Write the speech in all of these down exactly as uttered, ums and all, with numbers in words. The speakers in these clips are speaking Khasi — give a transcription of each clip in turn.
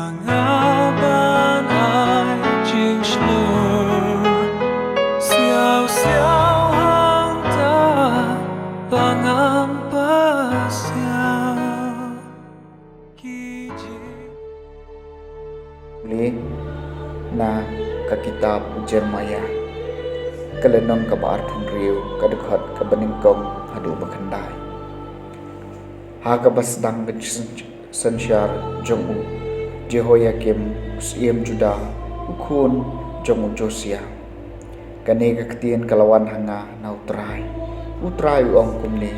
Nga ban ai jingshlur siaw siaw hangta ba ngam pasiaw. Ki jing- Pule na ka kitab u Jeremiah, ka lynnong kaba arphew hynriew, ka dkhot kaba nyngkong haduh ba khyndai. Ha kaba sdang ka jing- synshar jong u Jehoiakim, u syiem Juda, u khun jong u Josia, kane ka ktien ka la wan ha nga na u Trai. U Trai u ong kumne: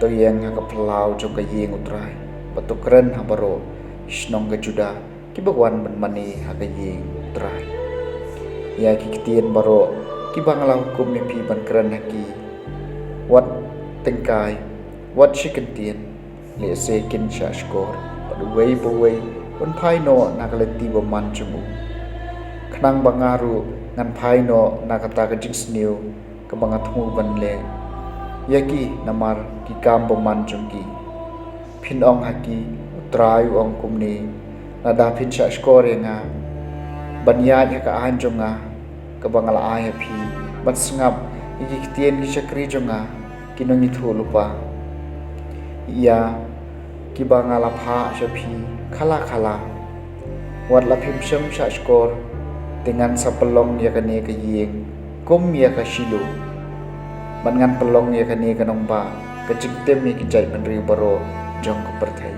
To ïeng ha ka phyllaw jong ka ïing u Trai, bad to kren ha baroh ki shnong ka Juda kiba wan ban mane ha ka ïing u Trai ïa ki ktien baroh kiba nga la hukum ïa phi ban kren ha ki. Wat tyngkai, wat shi kyntien, lehse kin shah shkor, bad uwei pa uwei un phai noh na ka lynti bymman jong u, khnang ba nga ruh ngan phai noh na kata ka jingsniew kaba nga thmu ban leh ïa ki namar ki kam bymman jong ki. Phin ong ha ki: U Trai u ong kumne: Lada phin shah shkor ïa nga ban ïaid ha ka aiñ jong nga kaba nga la ai ha phi, ban sngap ïa ki ktien ki shakri jong nga ki nongïathuhlypa, ïa kiba nga la phah sha phi khana khana, wat la phim shym shah shkor, te ngan sa pynlong ïa kane ka ïing kum ïa ka Shilo, bad ngan pynlong ïa kane ka nongbah ka jingtim ïa ki jaitbynriew baroh jong ka pyrthei.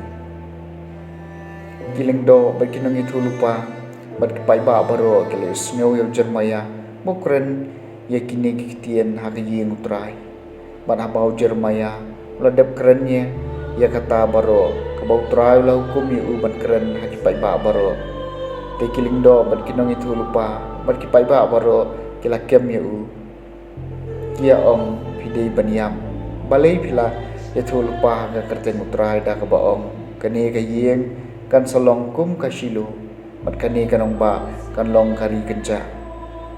Ki lyngdoh bad ki nongïathuhlypa bad ki paidbah baroh ki la ïohsngew ïa u Jeremiah ba u kren ïa kine ki ktien ha ka ïing u Trai. Bad haba u Jeremiah u la dep kren ïa, ïa kata baroh kaba u Trai u la hukum ïa u ban kren ha ki paidbah baroh, te ki lyngdoh bad ki nongïathuhlypa bad ki paidbah baroh ki la kem ïa u, ki ïa ong: Phi dei ban ïap. Balei phi la ïathuhlypa ha ka kyrteng u Trai da kaba ong: Kane ka ïing kan sa long kum ka Shilo, bad kane ka nongbah kan long ka ri kynjah?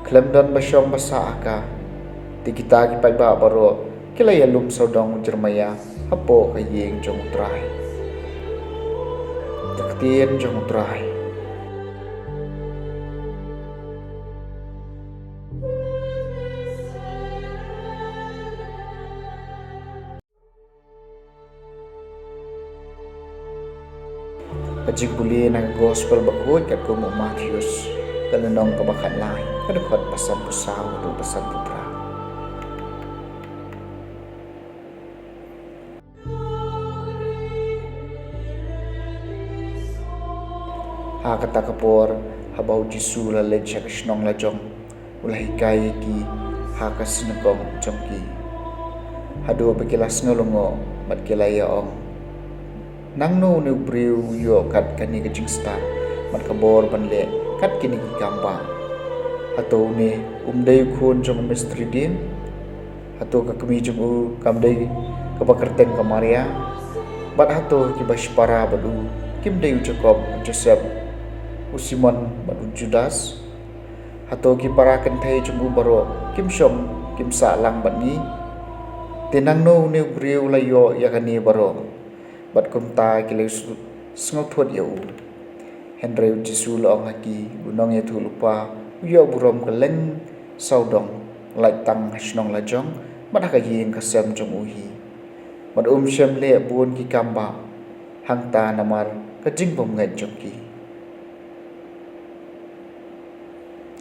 Khlem don ba shong ba sah ha ka. Te kita ki paidbah baroh ki la ïalum sawdong u Jeremiah hapoh ka ïing jong u Trai. Ka ktien jong u Trai. Ka jingpule na ka Gospel bakhuid katkum u Mathaios, ka lynnong kaba khatlai, ka dkhot ba sanphew saw haduh ba sanphew phra. Ha kata ka por, haba u Jisu u la leit sha ka shnong lajong, u la hikai ïa ki ha ka synagog jong ki, haduh ba ki la sngewlyngngoh bad ki la ïa ong: Nangno une u briew u ïoh kat kane ka jingstad bad ka bor ban leh kat kine ki kambah? Hato une um dei u khun jong u mistri dieng? Hato ka kmie jong u kam dei kaba kyrteng ka Maria? Bad hato kiba shipara bad u kim dei u Jakob, u Joseph, u Simon bad u Judas? Hato ki para kynthei jong u baroh kim shong kim sah lang bad ngi? Te nangno une u briew u la ïoh ïa kane baroh? Bad kumta ki la sngewthut ïa u. Hynrei u Jisu u la ong ha ki: U nongïathuhlypa u ïoh burom kylleng sawdong, lait tang ha shnong lajong bad ha ka ïing ka sem jong u hi. Bad um shym leh bun ki kambah hangta namar ka jingbymngeit jong ki.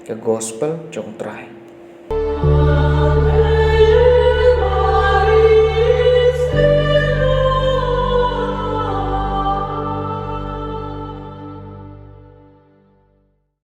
Ka Gospel jong u Trai.